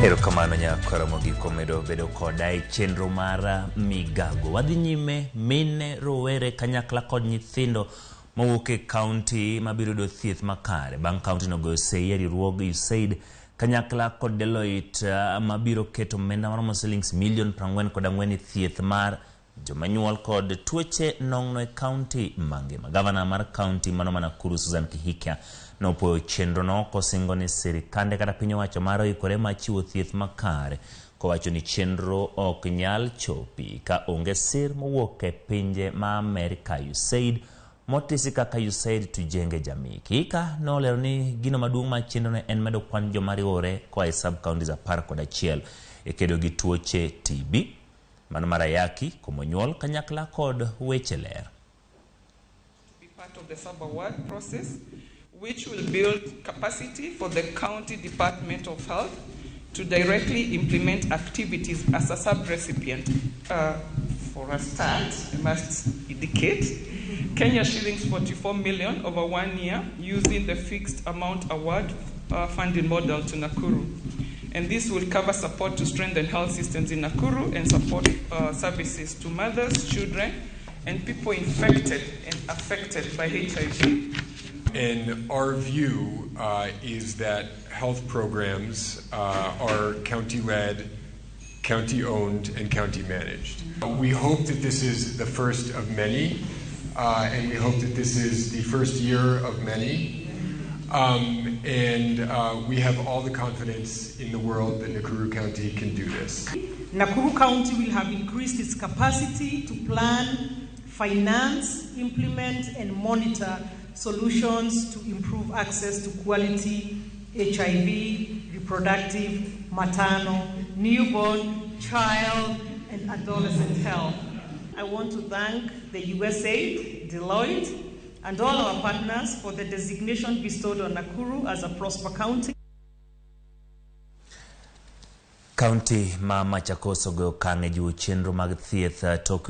Erokamano nyakwara mogik omedo bedo koda e chenro mar migago. Wadhi nyime mine, rowere kanyakla kod nyithindo mowuok e kaunti mabiro yudo thieth makare bang' kaunti no goyo sei e riwruog USAID kanyakla kod Deloitte mabiro keto omenda maromo silings milion 44 e thieth mar joma nyuol kod tuoche nong'no e kaunti mangima. Gavana mar kaunti mano ma Nakuru Susan Kihika nopuoyo chenrono kosingo ni sirikande kata piny owacho mar oikore mar chiwo thieth makare kowacho ni chenro ok nyal chopi ka onge sir mowuok e pinje ma Amerka USAID motisi kaka USAID Tujenge Jamii. Kihika nolero ni gino maduong' mar chenrono en medo kwan joma riwore koa e sub counties 11 e kedo gi tuoche TB, mano mar ayaki, komo nyuol kanyakla kod weche ler. Be part of the sub-award process, which will build capacity for the County Department of Health to directly implement activities as a sub-recipient. For a start, I must indicate, Kenya shillings 44 million over 1 year using the fixed amount award funding model to Nakuru. And this will cover support to strengthen health systems in Nakuru and support services to mothers, children, and people infected and affected by HIV. And our view is that health programs are county led, county owned, and county managed. We hope that this is the first of many, and we hope that this is the first year of many. And we have all the confidence in the world that Nakuru County can do this. Nakuru County will have increased its capacity to plan, finance, implement, and monitor solutions to improve access to quality HIV, reproductive, maternal, newborn, child, and adolescent health. I want to thank the USAID, Deloitte, and all our partners for the designation bestowed on Nakuru as a Prosper County. Kaunti ma Machakos ogoyo okang' e jiwo chenro mag thieth tok